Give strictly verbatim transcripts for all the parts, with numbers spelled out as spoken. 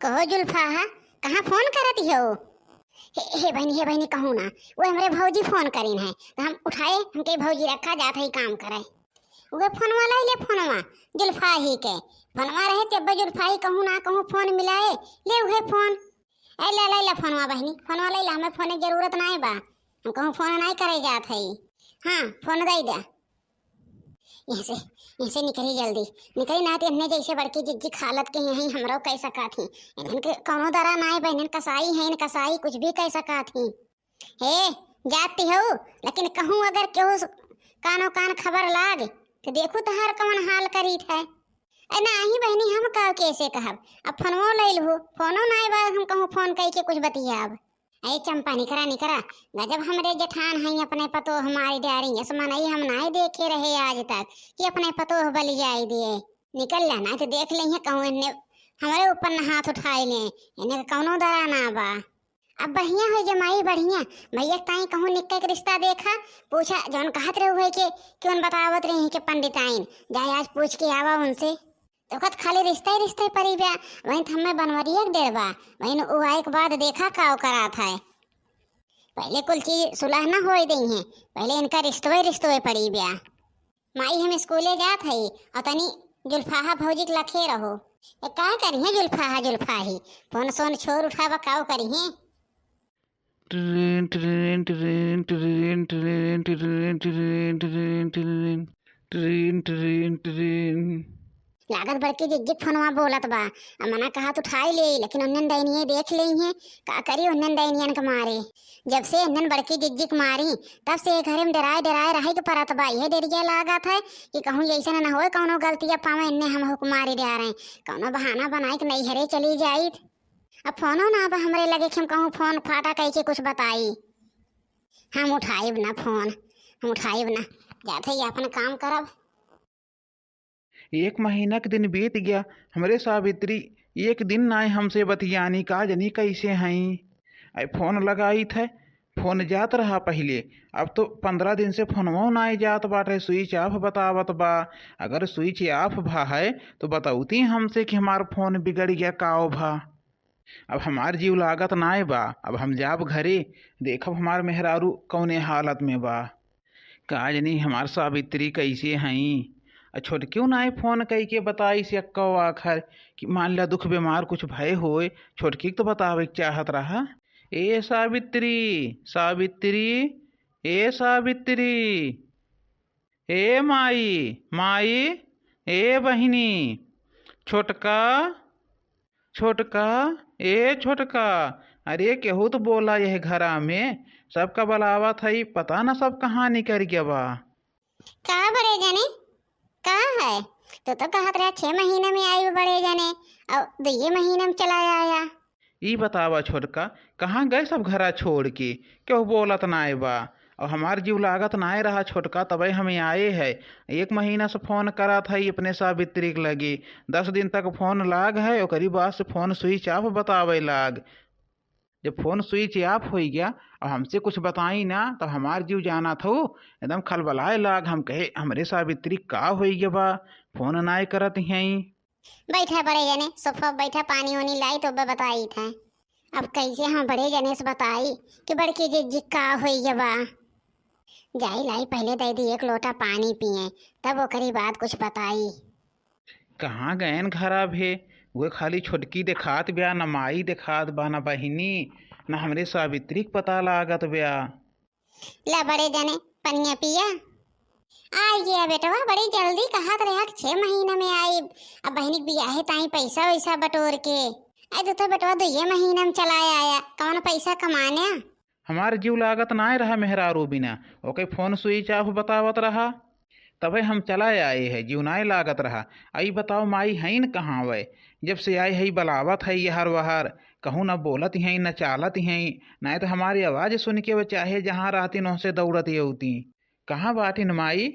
कहो जुल्फाहा, कहाँ फोन करत हो? हे, हे बहिनी, हे बहिनी, कहूँ ना, वो हमरे भौजी फोन करीन है, तो हम उठाए, हमके भौजी रखा जात है काम करे। उहे फोनवा लाई ले, फोनवा जुल्फाही के। फोनवा रहे तब जुल्फाही कहूँ ना कहूँ फोन मिलाए, ले उहे फोन। ए, ले, ले, ले फोनवा बहिनी, फोनवा ले ला, हमें फोन की जरूरत नाई बा, हम कहूँ फोन नाई करे जात है। हाँ, फोन दे दे। यहाँ से, यहाँ से निकली जल्दी, निकली ना तो इन्हें जैसे बड़की जिज्जी खालत के यहीं हमरो कह सका थी। इन्हन के कौनो दरा नाई बा, इन्हन कसाई है, इन कसाई कुछ भी कह सका थी। हे, जाती हो, लेकिन कहूँ अगर केहू स-, कानो कान खबर लाग, तो देखू तहार कौन हाल करीत है। ए नाही बहिनी, हम का कैसे कहब, अब फोनवो ले लहू, फोनो नाई बा, हम कहूँ फोन कई के कुछ बतियाब। ए चंपा, निकरा, निकरा, गजब हमरे जेठान हैं, अपने पतोह मारी डारी, ऐस मनई हम नाई देखे रहे आज तक कि अपने पतोह बलियाई दिए। निकल ला, नाई तो देख लेइहे कहूँ इन्ने हमरे ऊपर न हाथ उठाए ले, इन्ने कौनो दरा ना बा। अब बढ़िया होइ गे माई, बढ़िया। भैया ताई कहूँ निक्का के रिश्ता देखा, पूछा, जौन कहत रहे हुए के, क्यों बतावत रही के पंडिताइन, जाए आज पूछ के आवा उनसे। तो कहत खाली रिश्ता ही रिश्ता ही परी बा, वहीं तो हमें बनवरिया के डर बा, वहीं उ आए के बाद देखा का करात है। पहले कुल चीज सुलह न होए दई है, पहले इनका रिश्तवे रिश्तवे परी बा। माई, हम स्कूले जात हई, और तनी जुल्फाहा भौजी के लखे रहो। ए, का करिहे जुल्फाहा जुल्फाही? फोन सोन छोर उठावा, काव करिहे? ट्रेन, ट्रेन, ट्रेन, ट्रेन, ट्रेन, ट्रेन, ट्रेन, ट्रेन, ट्रेन, ट्रेन, ट्रेन, ट्रेन, ट्रेन। लागत बड़की जिज्जी फोनवा बोलत बा। अब मना कहा तो उठाई ले, लेकिन उन्नन दैनिये देख लेई है। का करी उन्नन दैनियन के मारे? जब से इन्हन बड़की जिज्जी के मारी, तब से ये घरे में डराए डराए रहे के परत बा। यह डरिया लागत है कि कहूँ ऐसा न होए, कौनो गलतिया पावे, इन्ने हम हुक मारी डरे, कौनो बहाना बनाए के नैहरे चली जाइत। अब फोनो ना बा हमरे लगे कि हम कहूँ फोन फाटा कह के कुछ बताई। हम उठाइब ना फोन, हम उठाइब ना, जात है ये अपन काम करब। एक महीना के दिन बीत गया, हमरे सावित्री एक दिन नाय हमसे बतियानी, का जनी कैसे हईं। आई फोन लगाइत है, फोन जात रहा पहिले, अब तो पन्द्रह दिन से फोनवो नाय जात बाटे, switch off बतावत बा। अगर switch off भा है तो बतौती हमसे कि हमार फोन बिगड़ गया, काव भा। अब हमार जीव लागत नाय बा, अब हम जाब घरे, देखब हमार मेहरारू कौने हालत में बा। का जनी हमार सावित्री कैसे हईं? आ छोटकियो नाय फोन कई के बताई से अक्को आखर कि मान ला दुख बीमार कुछ भय होए, छोटकी के तो बतावे के चाहत रहा। ए सावित्री, सावित्री, ए सावित्री, ए माई, माई, ए बहिनी, छोटका, छोटका, ए छोटका, अरे केहू तो बोला यह घरा में, सबका बलावत हई, पता न सब कहाँ निकर गया बा। का बड़े जने, का है? तू तो कहत रहा छह महीने में आई बड़े जने, और दुइये महीने में चला आया। ई बतावा छोटका, कहाँ गए सब घरा छोड़ के? केहू बोलत नाय बा। और हमार जीव लागत नाय रहा छोटका, तबे हम आए है। एक महीना से फोन करत है अपने सावित्री के लगे, दस दिन तक फोन लाग है, ओकरी बाद से फोन switch off बतावे लाग। जब फोन switch off होइ गया और हमसे कुछ बताई ना, तब हमार जीव जानत हो एकदम खलबलाए लाग। हम कहे, हमरे सावित्री का होइ गया बा, फोन नाय करत हैं। बैठा बड़े जने, सोफा बैठा, पानी ओनी लाई तो बे बताई था। अब कैसे हम बड़े जने से बताई कि बड़की जिज्जी का होई गया बा। जाई लाई पहले दे दी एक लोटा पानी पिए, तब ओकरी बाद कुछ बताई। कहाँ गएन घरा भे? उहे खाली छोटकी देखात ब्या, न माई देखात बा, न बहिनी, न हमरे सावित्री के पता लागत ब्या। ला बड़े जने पनिया पिया। आई गया बेटवा, बड़ी जल्दी कहत रहा कि छह महीना में आई। अब बहिनी के बियाहे ताई पैसा वैसा बटोर के। आई तो, तो बेटवा दुइये महीना में चला आया, कौन पैसा कमाने? हमार जीव लागत नाय रहा मेहरारू बिना, ओके फोन switch off बतावत रहा, तबे हम चला आए है, जीव नाय लागत रहा। आई बताओ माई हईन कहाँ वै? जब से आए है बलावत है यहर वहर, कहूँ न बोलत हैं, न चालत हैं, नाय तो हमारी आवाज सुन के वो चाहे जहाँ रहती न से दौड़त अउती। कहाँ बाटिन माई?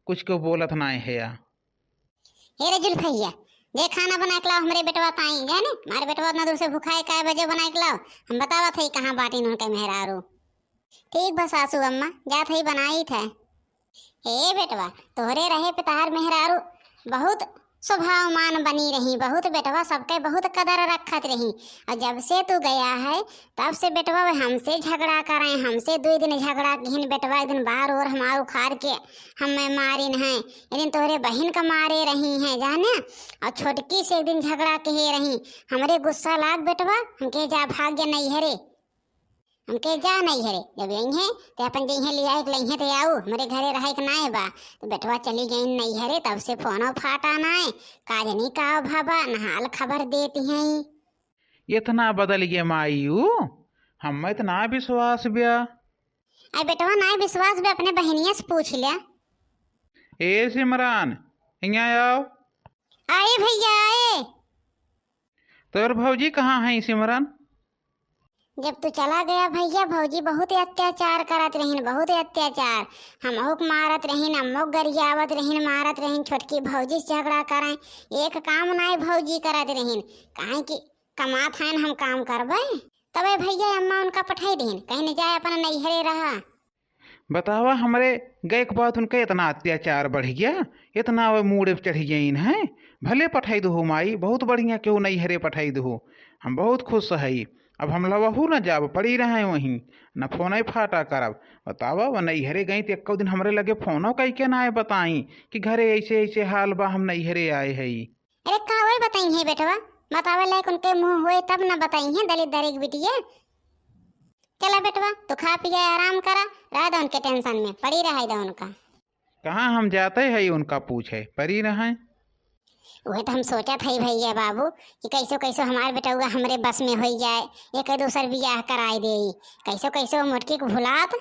कुछ को बोलत नाय है या। हे रे जुल्फैया, जे खाना बना के लाओ हमरे बेटवा ताई, जाने? हमारे बेटवा उतना दूर से भूखा है, काय बजे बना के लाओ? हम बतावत है कहाँ बाटिन उनके मेहरारू। ठीक बा सासू अम्मा, जात है बनाई थे। हे बेटवा, तोहरे रहे पे तहार मेहरारू बहुत स्वभावमान बनी रही, बहुत बेटवा सबके बहुत कदर रखत रही। और जब से तू गया है, तब से बेटवा वे हमसे झगड़ा करें, हमसे दुइ दिन झगड़ा किहिन। बेटवा एक दिन बार ओर हमार उखाड़ के हमें मारिन हैं, एक दिन तोहरे बहिन का मारे रही हैं, जाने। और छोटकी से एक दिन झगड़ा किहे रही, हमरे गुस्सा लाग बेटवा, हम कहे जा भाग जा नैहरे। हम कहे जा नैहरे, जब अइहें तो अपन जइहें लियाए के लइहें तो आऊ, हमरे घरे रहे के नाय बा। तो बेटवा चली गई नैहरे, तब से फोनो फाटा नाय, का जनी का भवा, न हाल खबर देती हैं। इतना बदल गए माई ऊ, हमें तो ना विश्वास ब्या। अरे बेटवा, नाय विश्वास बे, अपने बहिनिया से पूछ ले। ए सिमरन, हियाँ आओ। आए भैया, आए। तोर भौजी कहाँ है सिमरन? जब तू चला गया भैया, भौजी बहुत अत्याचार करत रहिन, बहुत अत्याचार। हमहू के मारत रहिन, अम्मो के गरियावत रहिन, मारत रहिन, छोटकी भौजी से झगड़ा करें। एक काम नाय भौजी करत रहिन, काहे कि कमात हैं हम काम करबे। तबे भैया अम्मा उनका पठाई दिहिन, कहिन जाए अपना नैहरे रहा। बतावा, हमरे गए के बाद उनका इतना अत्याचार बढ़ गया, इतना वो मूड़े पे चढ़ गइन हैं। भले पठाई दो माई, बहुत बढ़िया, केहू नैहरे पठाई दो, हम बहुत खुश हई। अब हम लवहू न जाब, पड़ी रहे वहीं, न फोन फाटा करब। बतावा, वो नैहरे गई तो एको दिन हमरे लगे फोनो कई के ना आए बताई कि घरे ऐसे ऐसे हाल बा, हम नैहरे आए हई। अरे का वही बताई है बेटवा, बतावे लायक उनके मुँह होए तब न बताई है, दलित दरेक बिटिया। चला बेटवा, तू खा पिया आराम करा, रह दो उनके टेंशन में, पड़ी रहे दो उनका। कहाँ हम जाते हई उनका पूछे, पड़ी रहे। वही तो हम सोचत हई भैया बाबू कि कैसो कैसो हमार बेटउआ हमरे बस में होई जाए, एक दूसर बियाह कराई देई, कैसो कैसो मोटकी के भुलात,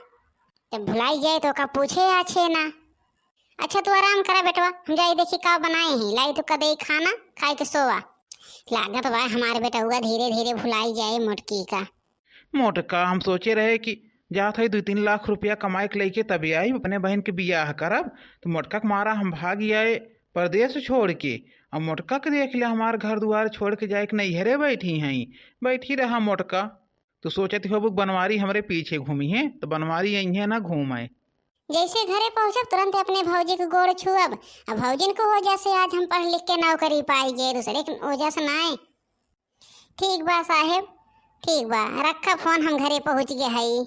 जब भुलाई जाए तो ओका पूछे आछे ना। अच्छा तू आराम करा बेटवा, हम जाई देखी का बनाए हैं, लाई तू का देई खाना, खाए के सोवा। लागत बा हमार बेटउआ धीरे धीरे भुलाई जाए मोटकी का। मोटका, हम सोचे रहे कि जात हई दुइ तीन लाख रुपया कमाए के लइके तबे आई, अपने बहिन के बियाह करब। तो मोटका के मारा हम भाग आए परदेस छोड़ के। अब मोटका के देख ले, हमार घर दुआर छोड़ के जाए के नैहरे बैठी हई। बैठी रहा मोटका। तू सोचत होबू बनवारी हमरे पीछे घूमी है, तो बनवारी अइहे ना घूमे। जैसे घरे पहुँचब तुरंत अपने भौजी के गोड़ छुअब। अब भौजिन के वजह से आज हम पढ़ लिख के नौकरी पाई गए, दूसरे के वजह से नाय। ठीक बा साहेब, ठीक बा, रखा फोन, हम घरे पहुँच गए हई।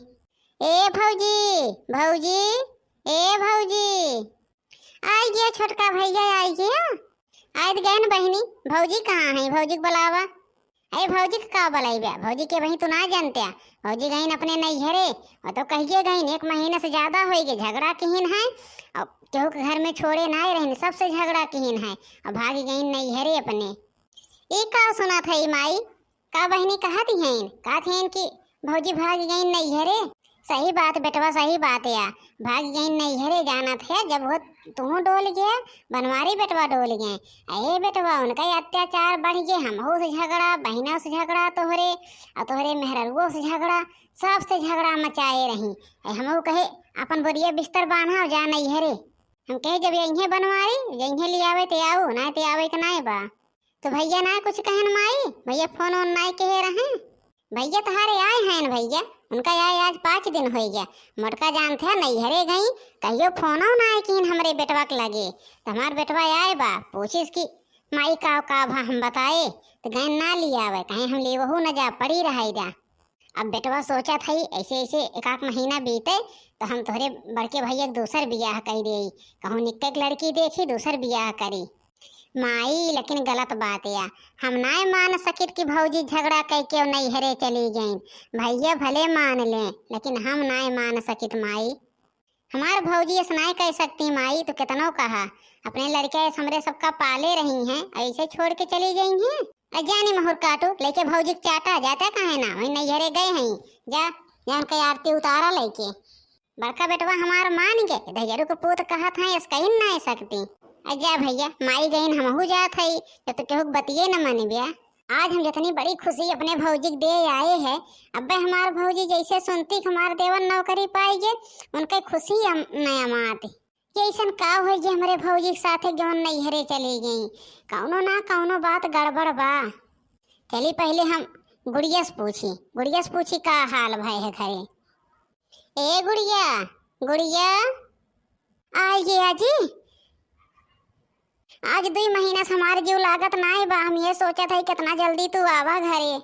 ए भौजी, भौजी, ए भौजी। आई गया छोटका भैया, आई गया। आइत गए न बहिनी, भौजी कहाँ है? भौजी के बुलावा। अरे भौजी के का बुलाइबे, भौजी के बहिन तू ना जानते। भौजी गईन अपने नैहरे, वो तो कहिए गईन, एक महीना से ज्यादा होई गए, झगड़ा किहिन है। और केहू के घर में छोड़े ना रहिन, सबसे झगड़ा किहिन है। और भाग गईन नैहरे अपने। ई का सुनत है माई? का बहिनी कहत हईन? कहत हईन कि भौजी भाग गईन नैहरे? सही बात बेटवा, सही बात या। भाग गईन नैहरे, जानत है जब हो तू डोल गया, बनवारी बेटवा डोल गए। अरे बेटवा, उनका ही अत्याचार बढ़ गए, हमहू से झगड़ा, बहिना से झगड़ा तोहरे, और तोहरे मेहररुओ से झगड़ा, सबसे झगड़ा मचाए रही। अरे हमहू कहे अपन बोरिया बिस्तर बांधा और जा नैहरे। हम कहे जब यहीं बनवारी, यहीं ले आवे ते आओ, ना ते आवे के नाय बा। तो भैया ना कुछ कहन माई, भैया फोन ओन नाय कहे रहे। भैया तोहारे आए हैं भैया, उनका आए आज पाँच दिन हो गया। मोटका जानत है नैहरे गई, कहियो फोनो नाय किन हमरे बेटवा के लगे। तो हमार बेटवा आए बा, पूछिस कि माई का का भा हम बताए, तो गए ना लियावे, कहीं हम लेवहू न जा, पड़ी रहाई जा। अब बेटवा सोचत हई ऐसे ऐसे एक आध महीना बीते तो हम तोहरे बड़के भैया के दूसर बियाह कई देई, कहूँ निक्के के लड़की देखी दूसर बियाह करी। माई, लेकिन गलत बात या, हम नाय मान सकित कि भौजी झगड़ा कई के नैहरे चली गईन। भैया भले मान लें, लेकिन हम नाय मान सकित माई। हमार भौजी ऐस नाय कह सकती माई, तू कितनो कहा, अपने लड़के ऐस हमरे सबका पाले रही हैं, ऐसे छोड़ के चली गई हैं। अ जानी महुर काटू, लेके भौजी के चाटा जाता काहे ना, वही नैहरे गए हैं। जा, जा उनके आरती उतारा लेके। बड़का बेटवा हमार मान के, दहिजरू के पूत कहत हैं, ऐस कहीं नाय सकती। अ जा भैया, माई गईन हमहू जात हई, जब तो केहू के बतिये न मानिब्या। आज हम जितनी बड़ी खुशी अपने भौजी के दे आए हैं, अब्बे हमार भौजी जैसे सुनती कि हमार देवर नौकरी पाई गए, उनके खुशी हम नया मात। ये ऐसन का होई जे हमरे भौजी के साथे जौन नैहरे चली गई? कौनो ना कौनो बात गड़बड़ बा। चली पहले हम गुड़िया से पूछी, गुड़िया से पूछी का हाल भय है घरे। ए गुड़िया, गुड़िया, आई गया जी। आज दुई महीना से हमार जीव लागत नाय बा। हम ये सोचत हई कितना जल्दी तू आवा घरे।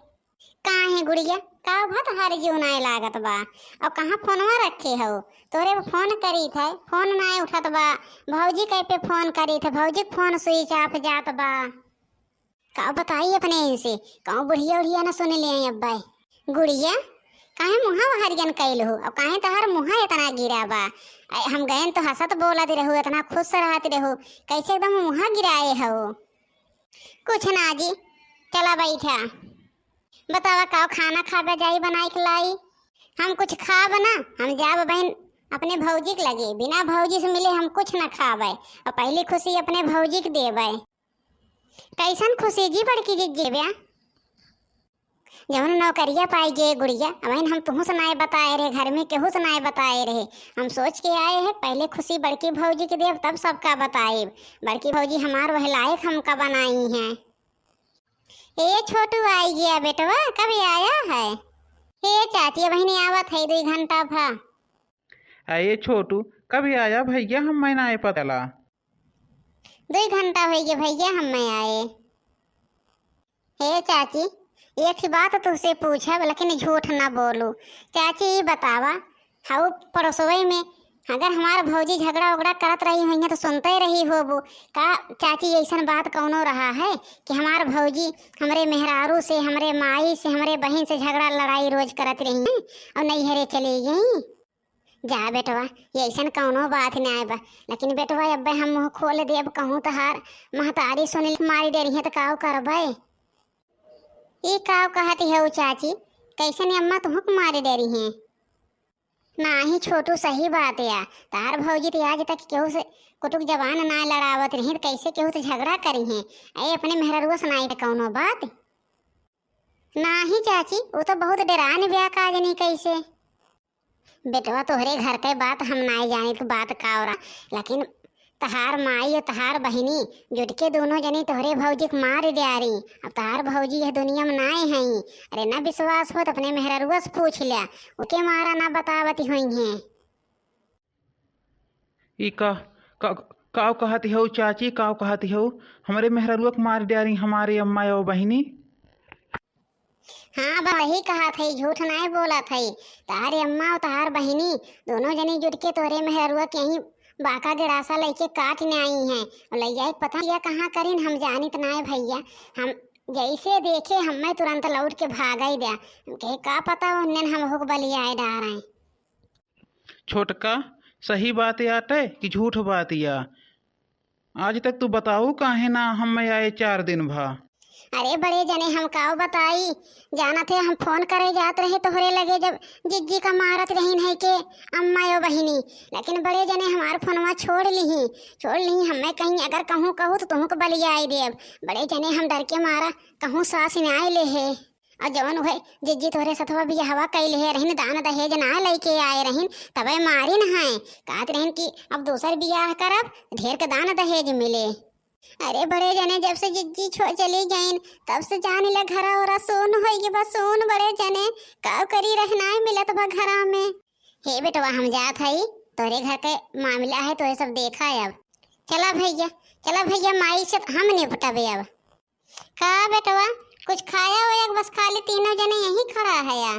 काहे गुड़िया, का भा तोहार जीव नाय लागत बा? अउर कहाँ फोनवा रखे हउ? तोहरे पे फोन करीत है, फोन नाय उठत बा। भौजी के पे फोन करीत है, भौजी के फोन switch off जात बा। का बताई अपने इनसे, कहूँ बुढ़िया उढ़िया न सुन लिया अब्बा। गुड़िया, काहे मुँहा हरियन कैल हो? अब काहे तोहार मुँहा इतना गिरा बा? अ, हम गयन तो हँसत बोलत रहू, इतना खुश रहत रहू, कैसे एकदम मुँहा गिराए हो? कुछ ना जी, चला बैठा। बतावा, का खाना खाबे जाई बनाई के लाई? हम कुछ खाब ना, हम जाब बहन अपने भौजी के लगे। बिना भौजी से मिले हम कुछ ना खाबे, अउर पहली खुशी अपने भौजी के देबे। कैसन खुशी जी बड़की जिज्जी बा? जवन नौकरिया पाई गे गुड़िया, अबहिन हम तुहू से नाय बताए रहे, घर में केहू से नाय बताए रहे। हम सोच के आए हैं, पहले खुशी बड़की भौजी के देब, तब सबका बताएब। बड़की भौजी हमार वह लायक हमका बनाई हैं। ए छोटू, आई गया बेटवा, कब आया है? ए चाची, अबहिन आवत है, दुई घंटा भा। अरे छोटू, कब आया भैया, हम्मे नाय पता चला। दुई घंटा होइ गए भैया, हम्मे आए। हे चाची, एक ही बात तुहसे पूछब, लेकिन झूठ ना बोलू। चाची, ई बतावा, हऊ पड़ोसवे में अगर हमार भौजी झगड़ा उगड़ा करत रही होइहें तो सुनते रही होबू। का चाची, ऐसन बात कौनो रहा है कि हमार भौजी हमरे मेहरारू से, हमरे माई से, हमरे बहिन से झगड़ा लड़ाई रोज करत रही हैं और नैहरे चली गई? जा बेटवा, ये ऐसन कौनो बात नाय बा। लेकिन बेटवा, अब्बे हम मुँह खोल देब, कहूँ तोहार महतारी सुन ले, मारी डरिहें त काव करबे? ई काव कहत हऊ चाची, कैसन अम्मा तुहूँ के मारी डरिहें? नाही छोटू, सही बात या। तोहार भौजी त आज तक केहू से कुटुक जबान ना लड़ावत रही, त कैसे केहू से झगड़ा करिहें? ए, अपने मेहररुआ से नाई कौनो बात? नाही चाची, वो तो बहुत डेरान ब्या, का जनी कैसे। बेटवा, तोहरे घर के बात हम नाय जानित, बात का ओरा, लेकिन तहार माई और तहार बहिनी जुट के दोनों जनी तोहरे भौजी के मार डारी। अब तहार भौजी यह दुनिया में नाय हई। अरे, ना विश्वास हो तो अपने मेहररुआ से पूछ ल्या, उके मारा ना बतावती होइहें। ई का, का, काव कहत हऊ चाची, काव कहत हऊ? हमरे मेहररुआ के मार डारी हमारे अम्मा और बहिनी। हाँ बा, वही कहत हई, झूठ नाय बोलत हई। तहार अम्मा और तहार बहिनी दोनों जनी जुट के तोरे मेहररुआ के यहीं बाका गड़ासा लइके काट ने आई हैं। और लइया के पता या कहाँ करिन, हम जानित नाय भैया। हम जैसे देखे हम्मे तुरंत लौट के भागई द्या। हम कहे का पता ओन्नेन हमहू के बलियाए डारें। छोटका, सही बात आटे कि झूठ बात या? आज तक तू बताऊ काहे ना, हम्मे आए चार दिन भा। अरे बड़े जने, हम काव बताई, जानत है हम फोन करे जात रहे तोहरे लगे, जब जिज्जी का मारत रहीन है के अम्मा यो बहिनी, लेकिन बड़े जने हमार फोनवा छोड़ लिही, छोड़ लिही। हम्मे कहीं अगर कहूँ कहू तो तुहूँ के बलियाई देब। बड़े जने हम डर के मारा कहूँ सास न्याय ले है। और जवन उहे जिज्जी तोहरे सथवा बियाहवा कइले रहिन, दान दहेज ना लइके आए रहिन, तबे मारिन हैं। कहत रहिन कि अब दोसर बियाह करब, ढेर के दान दहेज मिले। अरे बड़े जने, जब से जिज्जी छो-, चली गईन, तब से जान ले घरा ओरा सून होई गई बा, सून बड़े जने, का करी, रहनाय मिलत बा घरा में। हे बेटवा, हम जात हई, तोहरे घर के मामला है, तोहे सब देखा है अब। चला भैया, चला भैया, माई से हम निपटबे अब। का बेटवा, कुछ खाया हो या बस खाली तीनों जने यहीं खड़ा है या?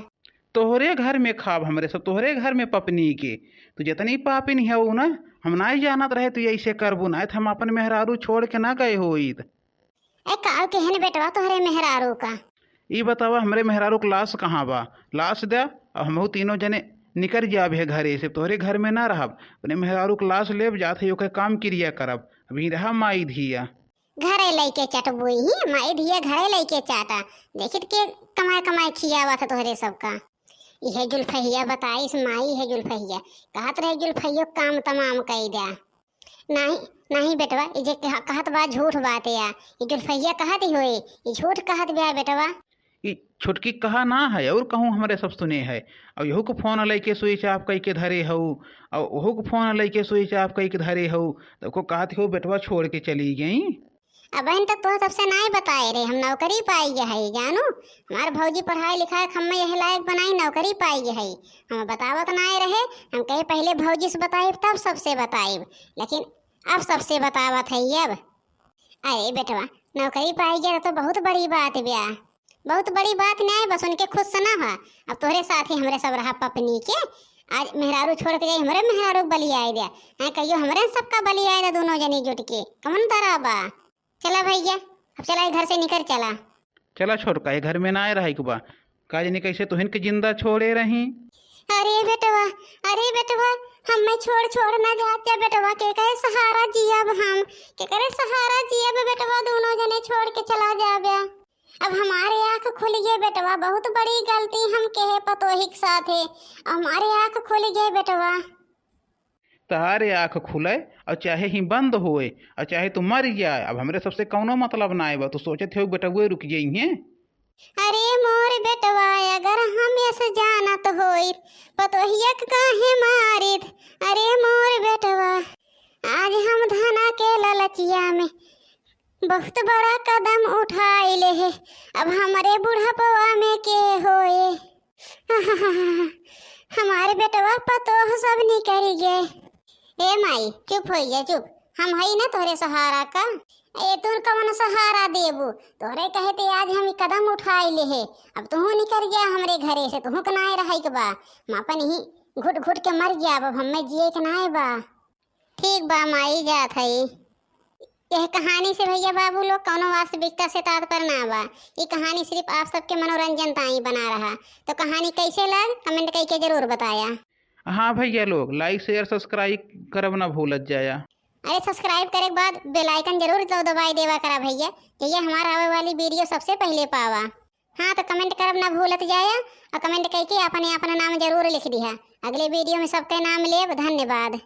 तोहरे घर में खाब हमरे सब, तोहरे घर में पपनी के। तू जितनी पापिन हऊ ना, हम नाय जानत रहे तू ऐसे करबू, नाय त हम अपन मेहरारू छोड़ के ना गए होइत। ए, का केहन बेटवा तोहरे मेहरारू का? ई बतावा, हमरे मेहरारू के लाश कहाँ बा? लाश द्या, अब हमहू तीनों जने निकर जाब है घरे से, तोहरे घर में ना रहब। अपने मेहरारू के लाश लेब, जात है ओके काम किरिया करब। अभी रहा माई धिया। घरे लइके चटबुई ही, माई धिया घरे लइके चाटा। देखित के कमाए कमाए खियावत है तोहरे सबका। इहे जुल्फहिया बताइस माई, इहे जुल्फहिया। कहत रहे जुल्फहियो काम तमाम कई द्या। नाही, नाही बेटवा, ई जे कह-, कहत बा झूठ बात या। ई जुल्फहिया कहत ही होई, ई झूठ कहत बा बेटवा। ई छोटकी कहा ना है, और कहूँ हमरे सब सुने है। और यहू को फोन लइके switch off कइके धरे हऊ, और ओहू को फोन लइके switch off कइके धरे हऊ, तो को कहत हो बेटवा छोड़ के चली गई। अबहिन तक तोह सबसे नाय बताए रहे, हम नौकरी पाई गए है, जानू। हमार भौजी पढ़ाई लिखाई के हम्मे यही लायक बनाई, नौकरी पाई गए है। हम बतावत नाय रहे, हम कहे पहले भौजी से बताइब, तब सबसे बताइब, लेकिन अब सबसे बतावत है अब। अरे बेटवा, नौकरी पाई गया तो बहुत बड़ी बात ब्या। बहुत बड़ी बात नाहीं, बस उनके खुश से ना हो। अब तोहरे साथ ही हमरे सब रहा पपनी के। आज मेहरारू छोड़ के जाई, हमरे मेहरारू बलियाए द्या। हैं, कहियो हमरे सबका बलियाए द्या, दोनों जनी जुट के। कमन तरह बा? चला भैया, अब चला, ये घर से निकर चला। चला छोटका, ये घर में ना आए रहे के बा। का जानी कैसे तोहन के जिंदा छोड़े रही। अरे बेटवा, अरे बेटवा, हमें छोड़, छोड़ ना जात जा बेटवा, केकरे सहारा जियब हम, केकरे सहारा जियब बेटवा, दोनों जने छोड़ के चला जाबे। अब हमारे आँख खुल गए बेटवा, बहुत बड़ी गलती हम कहे पतोही के साथ है, हमारे आँख खुल गए बेटवा। तहारे आँख खुले और चाहे ही बंद होए और चाहे तू मर जाए, अब हमरे सबसे कौनो मतलब ना आए बा। तू सोचत हो बेटवा रुक जाइए। अरे मोर बेटवा, अगर हम ऐसे जानत होइत, पतोहिया के काहे मारित? अरे मोर बेटवा, आज हम धना के ललचिया में बहुत बड़ा कदम उठाइले है। अब हमरे बुढ़पवा में के होए? हमारे बेटवा पतोह सब निकल गए। ए माई, चुप होइ जा, चुप। हम हई ना तोहरे सहारा का। ए, तू कवन सहारा देबू? तोहरे कहे ते आज हम ई कदम उठाइले है। अब तू निकल गया हमरे घरे से, तू के नाय रहे के बा। हम अपन ही घुट घुट के मर गया, अब हमें जिए के नाय बा। ठीक बा माई, जात हई। यह कहानी से भैया बाबू लोग कौनो वास्तविकता से तात्पर्य ना बा। ये कहानी सिर्फ आप सबके मनोरंजन ताई बना रहा। तो कहानी कैसे लग, comment करके जरूर बताया। हाँ भैया लोग, like, share, subscribe करब ना भूलत जाया। अरे subscribe करे के बाद bell icon जरूर तो दबाई देवा करा भैया, जइया हमार आवे वाली video सबसे पहले पावा। हाँ तो comment करब ना भूलत जाया और comment करके अपने अपना नाम जरूर लिख दिहा। अगले video में सबके नाम लेब। धन्यवाद।